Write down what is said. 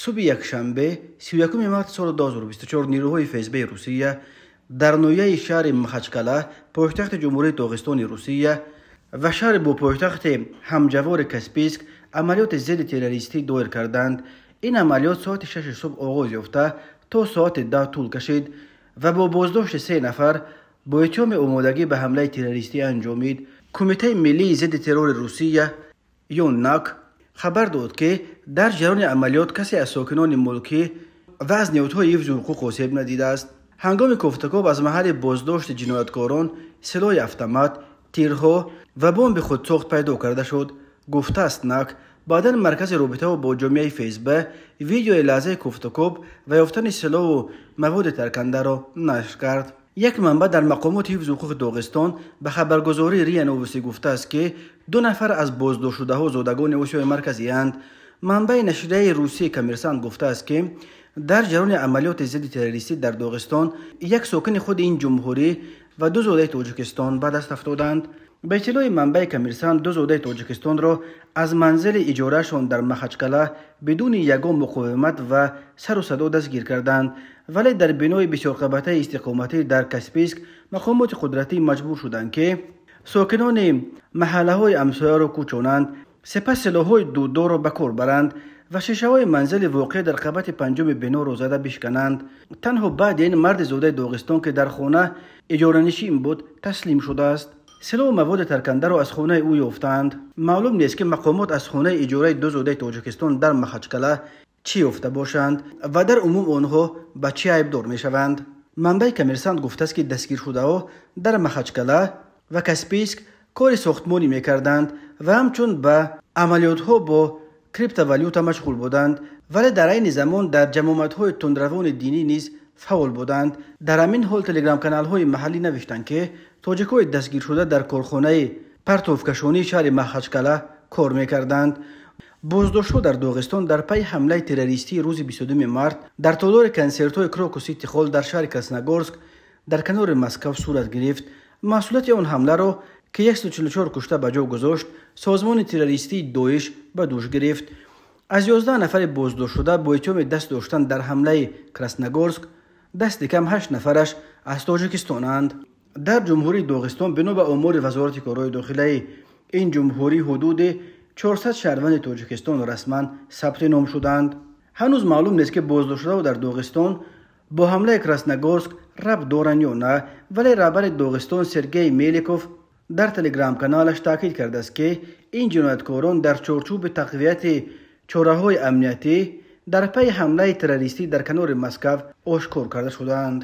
Субҳи якшанбе, 31 марти соли 2024, нирӯҳои ФСБ Русия дар ноҳияи шаҳри Махачкала, пойтахти Ҷумҳурии Доғистони Русия, ва шаҳри бо пойтахти ҳамҷавори Каспийск амалиёти зидди террористӣ доир карданд. Ин амалиёт соати 6 субҳ оғоз ёфта, то соати 10 тӯл кашид ва бо боздошти се нафар бо иттиҳоми омодагӣ ба ҳамлаи террористӣ анҷомид. Кумитаи миллии зидди террори Русия ё НАК хабар дод, ки дар ҷараёни амалиёт касе аз сокинони мулкӣ ва аз ниҳодҳои ҳифзи ҳуқуқ осеб надидааст. Ҳангоми кофтукоб аз маҳалли боздошти ҷинояткорон силоҳи автомат, тирҳо ва бомби худсохт пайдо карда шуд, гуфтааст НАК. Баъдан маркази робитаҳо бо ҷомеаи ФСБ видеои лаҳзаи кофтукоб ва ёфтани силоҳу маводи таркандаро нашр кард. Як манбаъ дар мақомоти ҳифзи ҳуқуқи Доғистон ба хабаргузории РИА Новости гуфтааст, ки ду нафар аз боздоштшудаҳо зодагони Осиёи Марказиянд. Манбаи нашрияи русии Коммерсант гуфтааст, ки дар ҷараёни амалиёти зидди террористӣ дар Доғистон як сокини худи ин ҷумҳурӣ ва ду зодаи Тоҷикистон ба даст афтоданд. Ба иттилои манбаи Коммерсант, ду зодаи Тоҷикистонро аз манзили иҷораашон дар Махачкала бидуни ягон муқовимат ва сару садо дастгир карданд, вале дар бинои бисёрқабатаи истиқоматӣ дар Каспийск мақомоти қудратӣ маҷбур шуданд, ки сокинони маҳаллаҳои ҳамсояро кӯчонанд, сипас силоҳҳои дуддорро ба кор баранд ва шишаҳои манзили воқеъ дар қабати панҷуми биноро зада бишкананд. Танҳо баъди ин марди зодаи Доғистон, ки дар хона иҷоранишин буд, таслим шудааст. Силоҳу маводи таркандаро аз хонаи ӯ ёфтаанд. Маълум нест, ки мақомот аз хонаи иҷораи ду зодаи Тоҷикистон дар Махачкала чӣ ёфта бошанд ва дар умум онҳо ба чӣ айбдор мешаванд. Манбаи Коммерсант гуфтааст, ки дастгиршудаҳо дар Махачкала ва Каспийск кори сохтмонӣ мекарданд ва ҳамчун ба амалиётҳо бо криптовалюта машғул буданд, вале дар айни замон дар ҷамоатҳои тундравони динӣ низ фаъол буданд. Дар ҳамин ҳол телеграм-каналҳои маҳаллӣ навиштанд, ки тоҷикҳои дастгиршуда дар корхонаи партовкашонии шаҳри Махачкала кор мекарданд. Боздоштҳо дар Доғистон дар пайи ҳамлаи террористии рӯзи 22 март дар толори консертҳои Крокус Сити Холл дар шаҳри Красногорск дар канори Москав сурат гирифт. Масъулияти он ҳамларо, ки 144 кушта ба ҷо гузошт, созмони террористии Доиш ба дӯш гирифт. Аз 11 нафари боздоштшуда бо иттиҳоми даст доштан дар ҳамлаи Красногорск дасти кам 8 нафараш аз Тоҷикистонанд. Дар Ҷумҳурии Доғистон бино ба омори Вазорати корҳои дохилаи ин ҷумҳурӣ ҳудуди 400 шаҳрванди Тоҷикистон расман сабти ном шуданд. Ҳанӯз маълум нест, ки боздоштшудаҳо дар Доғистон бо ҳамлаи Красногорск рабт доранд ё на, вале раҳбари Доғистон Сергей Меликов дар телеграм-каналаш таъкид кардааст, ки ин ҷинояткорон дар чорчӯби тақвияти чораҳои амниятӣ дар пайи ҳамлаи террористӣ дар канори Москав ошкор карда шудаанд.